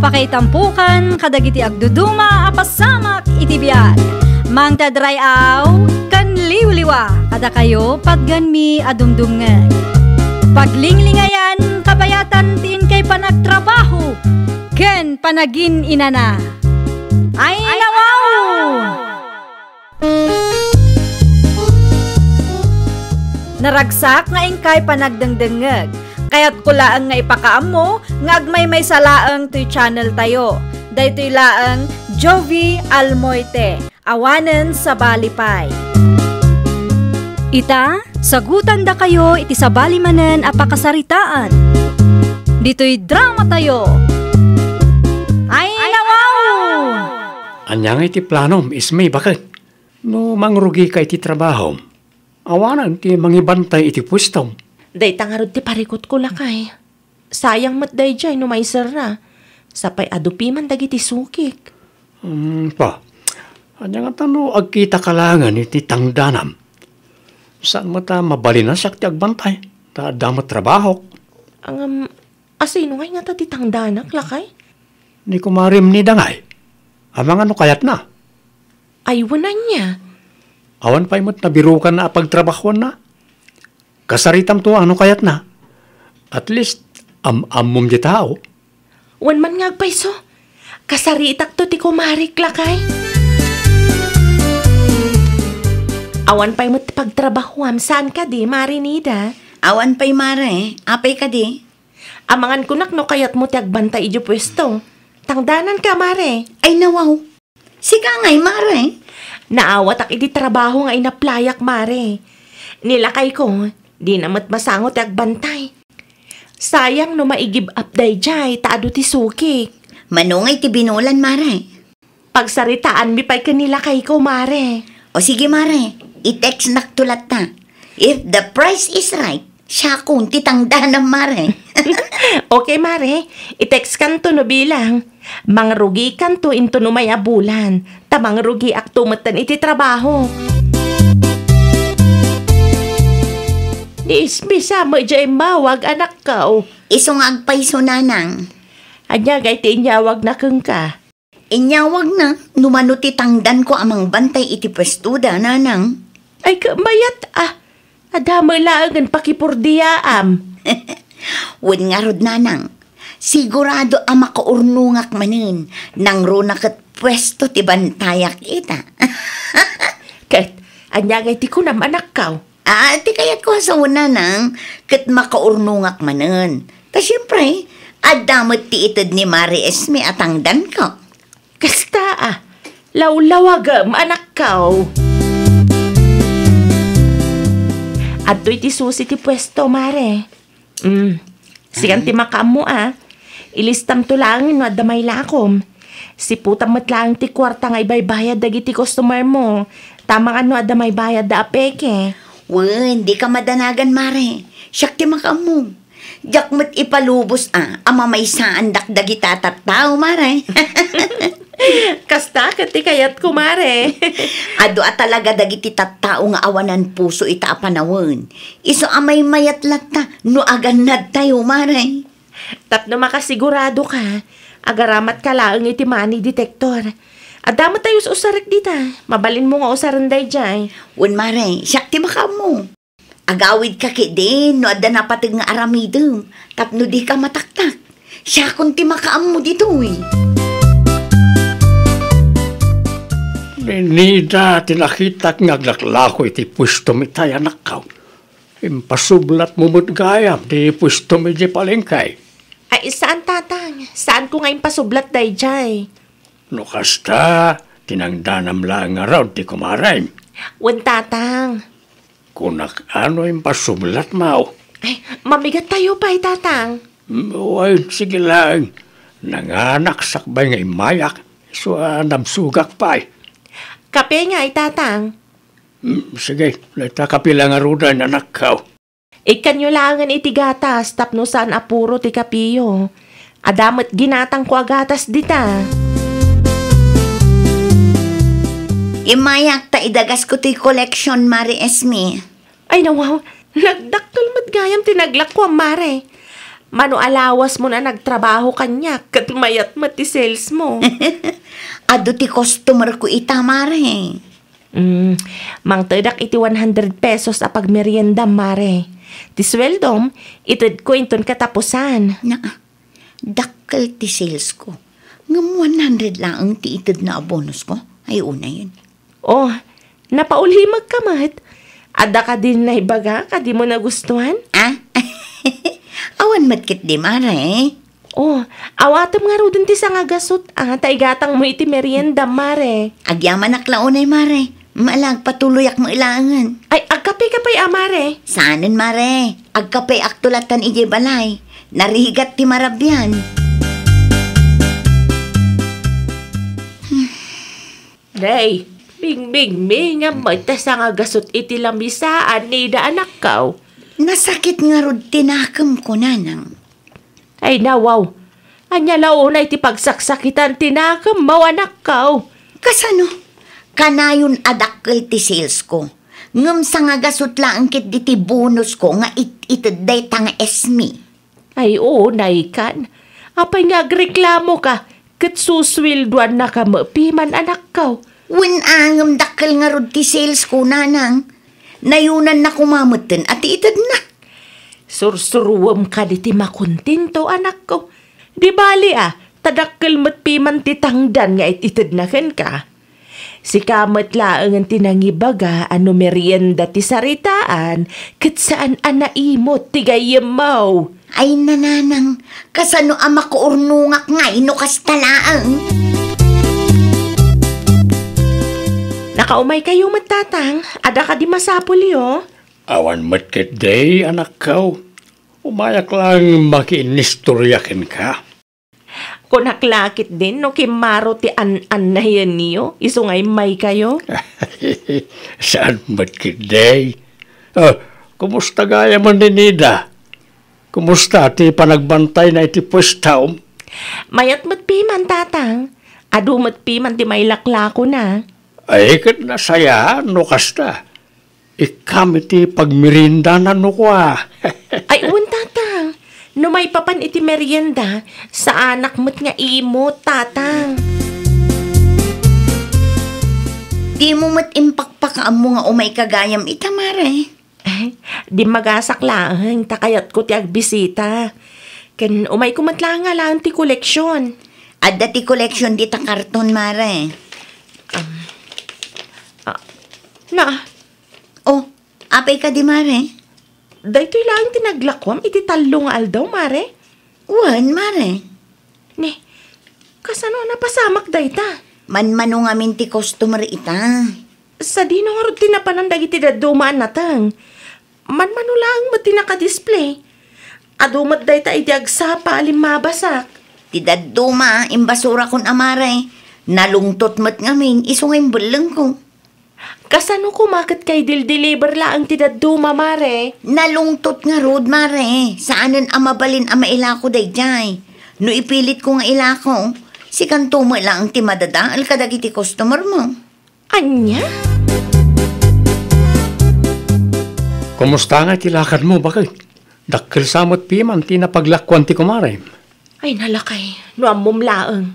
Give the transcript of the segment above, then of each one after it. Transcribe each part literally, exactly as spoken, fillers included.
Pakaitampokan kadagiti agduduma a pasamak iti biag. Mangted ray-aw ken liwliwa kadakayo patgenmi a dumdumngeg. Paglinglingayan kabayatan ti inkay panagtrabaho ken panagin-inana. Ay, nawaw! Naragsak nga inkay panagdengdengngeg. Kayatko laeng nga ipakaammo nga agmaymaysa laeng toy channel tayo. Daytoy laeng Jovi Almoite, awanen sabali pay. Ita, sagutandakayo iti sabali manen a pakasaritaan. Ditoy drama tayo. Ay, nawaw! Ania nga iti planom, Ismi, baket? No mangrugika iti trabahom, awanen ti mangibantay iti puestom. Dayta ngarud ti parikutko, lakay. Sayang met daydiay no maiserra. Sapay adu piman dagiti sukik. Hmm, pa. Ania ngata no agkitaka laengen iti tangdanam? Saan met a mabalin a siak ti agbantay, ta adda met trabahok. Ngem, asino ngay ngata ti tangdanak, lakay? Ni kumarem ni Dangay. Amangan no kayatna. Ay, wen ania? Awan pay met nabirukanna a pagtrabahoanna. Kasaritamto a no kayatna. At least, am-ammom ti tao. Wen man nga agpayso. Kasaritakto ti kumarek, lakay. Awan pay met ti pagtrabahoam, saan kadi, Mare Nida? Awan pay, Mare. Apay kadi? Amangan kunak no kayatmo ti agbantay idiay puesto. Tangdananka, Mare. Ay, nawaw. Sika ngay, Mare. Naawatak iti trabaho nga inaplayak, Mare. Ni lakayko, dina met masango ti agbantay. Sayang no mai-give up daydiay, ta adu ti sukik. Mano ngay ti binulan, Mare? Pagsaritaanmi pay ken ni lakayko, Mare. O sige, Mare. I-textnakto latta. If the price is right, siakon ti tangdanam, Mare. Okay, Mare. I-textkanto no bilang. Mangrugikanto inton umay a bulan. Ta mangrugiakto metten iti trabaho. Ni Ismi sa met diay immawag, anakko. Isu nga agpayso, nanang. Ania ngay ti inyawagna kenka? Inyawagna no mano ti tangdanko a mangbantay iti puestoda, nanang. Ay, ket mayat a. Adda met laengen pakipurdiaam. Wen ngarud, nanang, sigurado a makaurnongak manen, nangruna ket puesto ti bantayak ita. Ket, ania ngay ti kunam, anakko? Ah, ti kayatko a sawen, nanang, ket makaurnongak manen. Ta siempre, adda met ti ited ni Mare Esme a tangdanko. Kasta a, lawlawagem, anakko. Adtoy ti susi ti puesto, Mare. Mm. Sikan ti makaammo a. Ilistamto laeng no adda mailakom. Siputam met laeng ti kuarta nga ibaybayad dagiti customer mo. Tama nga no adda maibayadda a peke. Wen, dika madanagan, Mare. Siak ti makaammo. Diak met ipalubos a, a mamaysaandak dagita tattao, Mare. Kasta ket ti kayatko, Mare. Adu a talaga dagiti tattao nga awanan puso ita a panawen. Isu a maymayat latta no agannadtayo, Mare. Tapno makasigurado ka, agaramat ka laeng iti money detector. Adda met tayo usarek dita. Mabalin mo nga usaren daydiay. Wen, Mare, siak ti makaammo. Agawidka ketdin no adda napateg nga aramidem tapno dika mataktak. Siakon ti makaammo ditoy. Ni Nida ti nakitak nga aglaklako iti puestom itay, anakko. Impasublatmo met gayam ti puestom idiay palengke. Ay, saan, tatang. Saanko nga impasublat daydiay. No kasta, tinangdanam laeng ngarud ti kumarem. Wen, tatang. Kunak a no impasublatmo. Ay, mamigat tayo pay, tatang. Mm, wen, sige laeng. Nanganak sakbay nga immayak. Isu a namsugak pay. Kape ngay, tatang. Mm, sige, dayta kape la ngaruden, anakko. Ikkanyo laengen iti gatas tapno saan a puro ti kapeyo. Adda met ginatangko a gatas dita. Immayak ta idagasko ti collection, Mare Esme. Ay, nawaw, nagdakkel met gayam ti naglakoam, Mare. Mano a lawasmon a nagtrabaho kaniak, ket mayat met ti sales mo. Adu ti customer ko ita, Mare. Mm, mangtedak iti one hundred pesos a pagmeriendam, Mare. Ti sueldom, itedko inton katapusan. Na, dakkel ti sales ko. Ngem one hundred laeng ti itedna a bonus ko. Ay, unayen. Oh, napaulhimekka met. Adda kadin naibaga a dimo nagustuan? Ah? Awan met ketdi, Mare. Oh, awatem ngaruden ti sangagasut, ah, ta igatangmo iti merienda, Mare. Agyamanak la unay, Mare. Mala, agpatuloyak met laengen. Ay, agkape ka pay, ah, Mare. Saanen, Mare. Agkapeakto latta idiay balay. Narigat ti marabian. Nay, bingbingmi nga met ta sangagasut iti lamisaan, Nida, anakko. Nasakit ngarud ti nakemko, Nanang. Ay, nawaw. Ania la unay ti pagsaksakitan ti nakemmo, anakko? Kasano? Kanayon a dakkel ti sales ko. Ngem sangagasut laeng ketdi ti bonus ko nga it-ited dayta nga esmi. Ay, unaykan. Apay nga agreklamoka ket susueldoannaka met piman, anakko? Wen a, ngem dakkel ngarud ti sales ko, Nanang. Nayonanna koma metten a ti itedna. Sursuruem kadi ti makontento, anakko. Di bali a, ta dakkel met piman ti tangdan nga it-itedna kenka. Sika met laengen ti nangibaga a no merienda ti saritaan, ket saan a naimot ti gayyemmo. Ay, Nanang, kasano a makuurnongak ngay no kasta laeng? Nakaumaykayo met, Tatang. Adda kadi masapulyo? Awan met ketdi, anakko. Umayak laeng makiinnistoria kenka. Kunak la ketdin no kimmaro ti an-annayenyo, isu nga immaykayo. Saan met ketdi. Ah, kumusta gayam ni Nida? Kumusta ti panagbantayna iti puestom? Mayat met piman, Tatang. Adu met piman ti mailaklakona. Ay, ket nasayaan no kasta. Ikkam iti pagmeriendana no kua. Ay, wen, Tatang. No maipapan iti merienda, saanak met nga imot, Tatang. Dimo met impakpakaammo nga umayka gayam ita, Mare? Ay, dimmagasak laeng, ta kayatko ti agbisita. Ken umayko met laeng nga alaen ti koleksion. Adda ti koleksion dita karton, Mare. Um, ah, na, Oh, apay kadi, Mare? Daytoy laeng ti naglakuam iti tallo nga aldaw, Mare? Wen, Mare. Ni, kasano a napasamak dayta? Manmano ngamin ti customer ita. Sadino ngarud ti napanan dagiti dadduma a nateng? Manmano laeng met ti nakadisplay. Adu met dayta idi agsapa a limmabasak. Ti dadduma, imbasurakon a, Mare. Nalungtot met ngamin, isu nga imbellengko. Kasano koma ket kaidil-deliver laeng ti dadduma, Mare? Nalungtot ngarud, Mare. Saanen a mabalin a mailako daydiay. No ipilitko nga ilako, sikanto met laeng ti madadael kadagiti customer mo. Ania? Kumusta nga ti lakadmo, baket? Dakkel sa met piman ti napaglakuan ti kumarem. Ay, nalakay, no ammom laeng.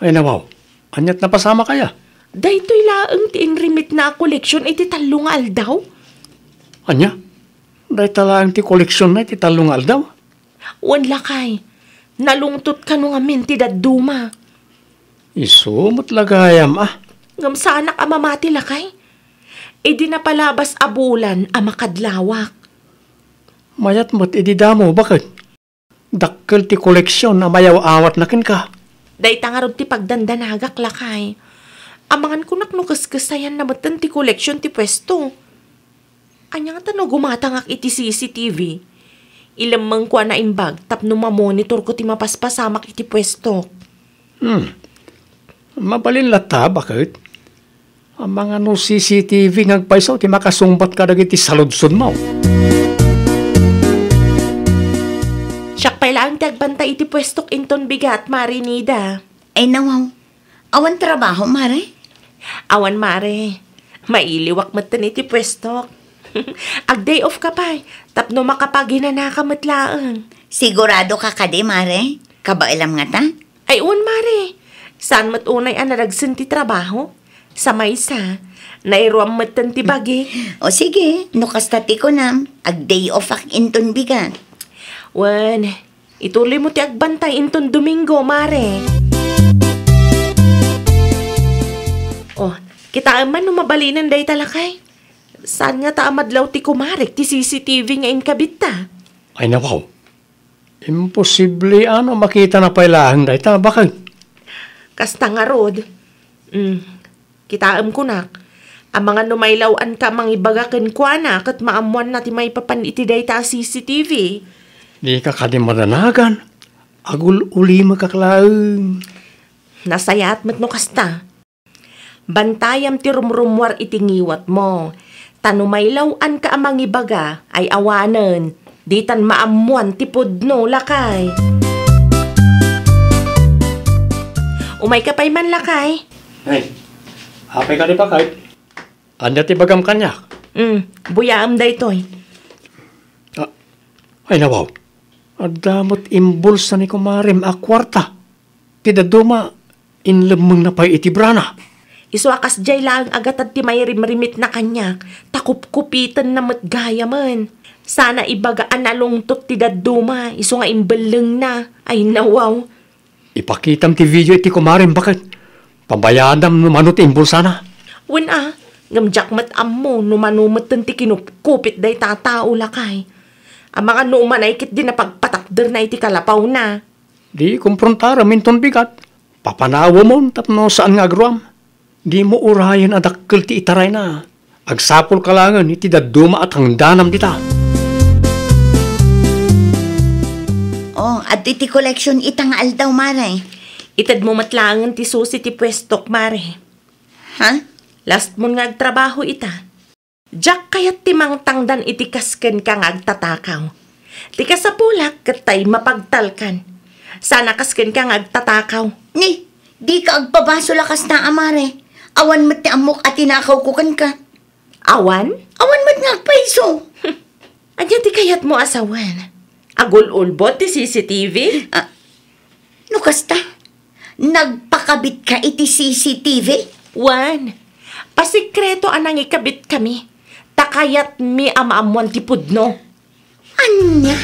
Ay, nawaw. Ania't napasamak aya? Daytoy laeng ti inremitna a koleksion iti tallo nga aldaw. Ania? Dayta laeng ti koleksionna iti tallo nga aldaw? Wen, lakay. Nalungtot kano ngamin ti dadduma. Isu met la gayam, a. Ngem saanak a mamati, lakay. Idi napalabas a bulan a makadlawak. Mayat met idi damo, baket? Dakkel ti koleksion a mayaw-awatna kenka. Dayta ngarud ti pagdandanagak, lakay. Amangan kunak no keskesayanna metten ti koleksion ti puesto. Ania ngata no gumatangak iti C C T V? Ilemmengko a naimbag tapno mamonitorko ti mapaspasamak iti puestok. Hmm. Mabalin latta, baket? Amangan no C C T V nga agpayso ti makasungbat kadagiti saludsodmo. Siak pay laeng ti agbantay iti puestok inton bigat, Mare Nida. Ay, nawaw. Awan trabaho, Mare? Awan, Mare. Mailiwak metten iti puestok. Ag-day off ka pay, tapno makapaginanaka met laeng. Sigurado ka kadi, Mare? Kabaelam ngata? Ay, wen, Mare. Saan met unay a nadagsen ti trabaho? Sa maysa, nairuam metten ti bagi. O sige, no kasta ti kunam, ag-day off-ak inton bigat. Wen, ituloy mo ti agbantay inton Domingo, Mare. Oh, kitaem man no mabalinen dayta, lakay. Saan ngata a madlaw ti kumarek ti C C T V nga inkabitta? Ay, nawaw. Imposible a no makitana pay laeng dayta, bakit? Kasta ngarud. Mm, kitaem kunak. Amangan no mailaw-anka a mangibaga kenkuana ket maammoanna ti maipapan iti dayta a C C T V. Dika kadi madanagan. Agul-ulimekak laeng. Nasayaat met no kasta. Bantayam ti rumrummuar iti ngiwatmo. Ta no mailaw-anka a mangibaga, ay awanen, ditan maammoan ti pudno, lakay. Umayka pay man, lakay. Ay, apay kadi, bakit? Ania ti bagam kaniak? Mm, buyaem daytoy. Ah, ay, nawaw. Adda met imbulsa ni kumarem a kuarta. Ti dadduma, inlemmengna pay iti brana. Isu a kasdiay laeng a gatad ti mairimrimitna kaniak, ta kupkupitenna met gayamen. Sana ibaga a nalungtot ti dadduma, isu nga imbellengna. Ay, nawaw. Ipakitam ti video iti kumarem, baket. Pabayadam no mano ti imbulsana. Wen a, ngem diak met ammo no mano metten ti kinupkupit dayta a tao, lakay. Amangan no umanay ketdi napagpatakderna iti kalapawna. Di kumprontarem inton bigat. Papanawemon tapno saan nga agruam. Dimo urayen a dakkel ti itarayna. Agsapulka laengen iti dadduma a tangdanam dita. Oh, adda iti collection ita nga aldaw, Mare. Itedmo met laengen ti susi ti puestok, Mare. Ha? Lastmon nga agtrabaho ita. Diak kayat ti mangtangdan iti kas kenka nga agtatakaw. Ti kasapulak ket tay mapagtalkan. Sana kas kenka nga agtatakaw. Ni, dika agbabasol a kasta, a Mare. Awan met ti ammok a tinakawko kenka. Awan? Awan met nga agpayso. Ania ti kayatmo a sawen? Agul-ulbod ti C C T V? Ah, no kasta, nagpakabitka iti C C T V? Wen, pasikreto a nangikabitkami, ta kayatmi a maammoan ti pudno. Ania?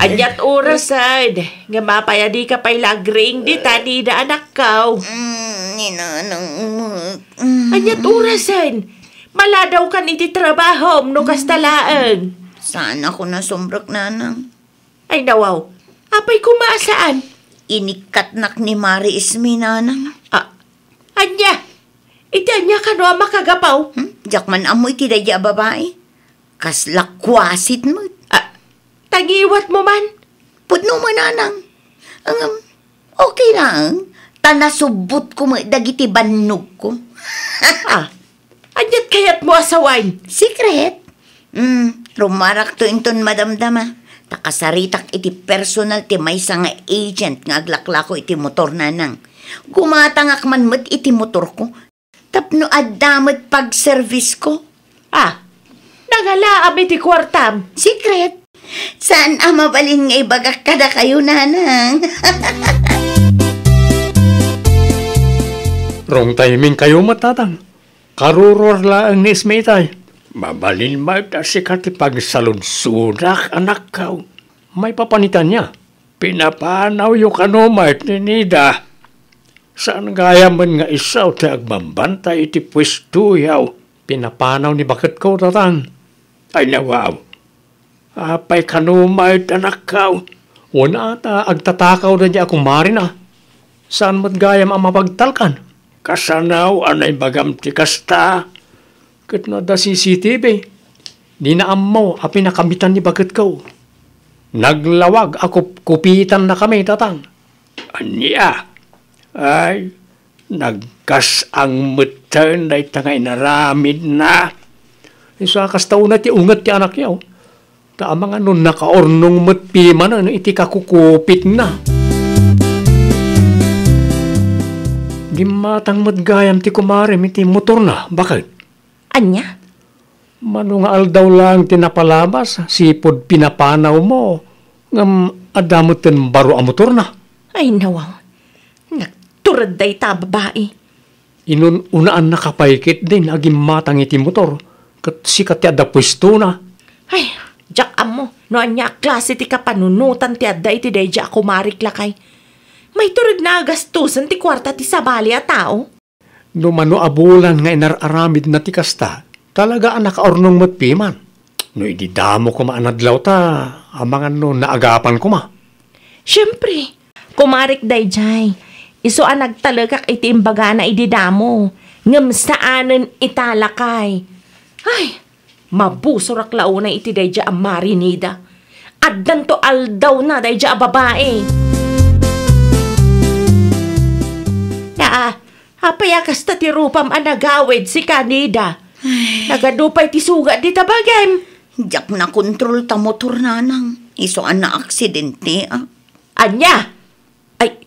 Ania't orasen, nga mapay a dika pay la agriing dita, Nida, anakko? Mm, ni Nanang met. Mm. Ania't orasen? Maladawkan iti trabahom no kasta laeng. Saanakon a sumrek, Nanang. Ay, nawaw. Apay koma a saan? Inikkatnak ni Mare Esme, Nanang. Ah, ania? Iti ania kano a makagapu? Hmm? Diak man ammo iti daydi a babai. Kasla kwasit met. Ah, ta ngiwatmo man? Pudno man, Nanang. Ngem, okay laeng. Ta nasubbotko met dagiti bannogko. Ah, ania't kayatmo a sawen? Secret. Hmm, rummuarakto inton madamdama. Ta kasaritak iti personal ti maysa nga agent nga aglaklako iti motor, Nanang. Gumatangak man met iti motorko. Tapno adda met pagservisko. Ah, nangalaam iti kuartam. Secret. Saan a mabalin nga ibagak kadakayo, Nanang. Wrong timing kayo met, Tatang. Karuruar laeng ni Esme itay. Mabalin met a sika ti pagsaludsodak, anakko. Maipapan ita ania? Pinapanawyo kano met ni Nida. Saan gayamen nga isu ti agbambantay iti puestoyo. Pinapanaw ni baketko, Tatang. Ay, nawaw. Apay kano met, anakko? Wen a ta agtatakaw daydi a kumarina. Saan met gayam a mapagtalkan? Kasano a naibagam ti kasta? Ket no adda C C T V, dina ammo a pinakabitan ni baketko. Naglawag a kupkupitannakami, Tatang. Ania? Ay, nagkas-ang metten dayta nga inaramidna. Isu a kasta unay ti unget ti anakyo. Ta amangan no nakaurnong met pimanen iti kakukupitna. Gimmatang met gayam ti kumarem iti motorna, baket. Ania? Mano nga aldaw laeng ti napalabas, sipud pinapanawmo, ngem adda metten baro a motorna. Ay, nawaw. Nagtured dayta a babai. Inun-unaannaka pay ketdin a gimmatang iti motor, ket sika ti adda puestona. Ay, diak ammo no ania a klase ti kapanunotan ti adda iti daydiay a kumarik lakay. Maytured na a gastusen ti kuarta ti sabali a tao. No mano a bulan nga inar-aramidna ti kasta, talaga a nakaurnong met piman. No idi damo koma a nadlawta, amangan no naagapan koma. Siempre, kumarik daydiay, isu a nagtalekak iti imbagana idi damo, ngem saanen ita lakay. Ay, mabusorak la unay iti daydiay a Marinida. Addanto aldawna daydiay a babai. Aa, apay a kasta ti rupam a nagawid, sika, Nida? Ay. Nagadu pay ti sugat dita bagim. Diak nakontrol ta motor, nanang. Isu a naaksidente, a. Ania? Ay,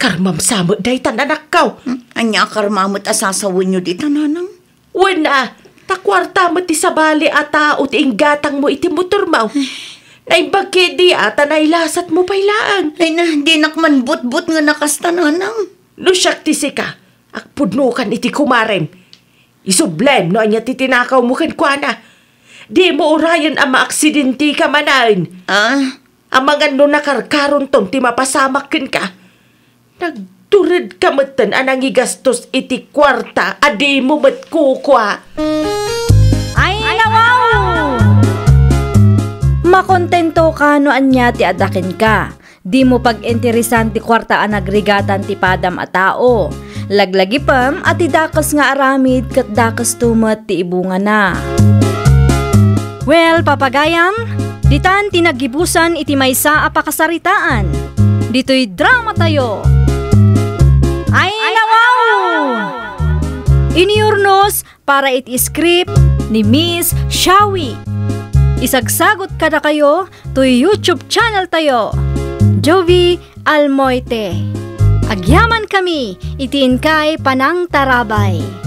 karmam sa met daytan, anakko. Hmm? Ania a karma met a sasawenyo dita, nanang? Wen a, ta kuarta met ti sabali a tao ti inggatangmo iti motormo. Naimbag ketdi a ta nailasatmo pay laeng. Ay na, dinak man butbot nga nakasta, nanang. No siak ti sika, agpudnokan iti kumarem. Isublem no ania ti tinakawmo kenkuana. Dimo urayen a maaksidenteka manen. Ah? Amangan no nakarkaronton ti mapasamak kenka. Nagturedka metten a nangigastos iti kuarta a dimo met kukua. Ay, nawaw! Makontentoka no ania ti adda kenka. Dimo pag-interesan ti kuarta a nagrigatan ti padam a tao. Laglagipem a ti dakes nga aramid ket dakesto met ti ibungana. Well, papagayam, ditan ti naggibusan iti maysa a pakasaritaan. Ditoy dramatayo. Ay, nawaw! Iniurnos para iti script ni Miss Shawi. Isagsagot kadakayo toy YouTube channel tayo, Jovie Almoite. Agyaman kami iti inkay panangtarabay.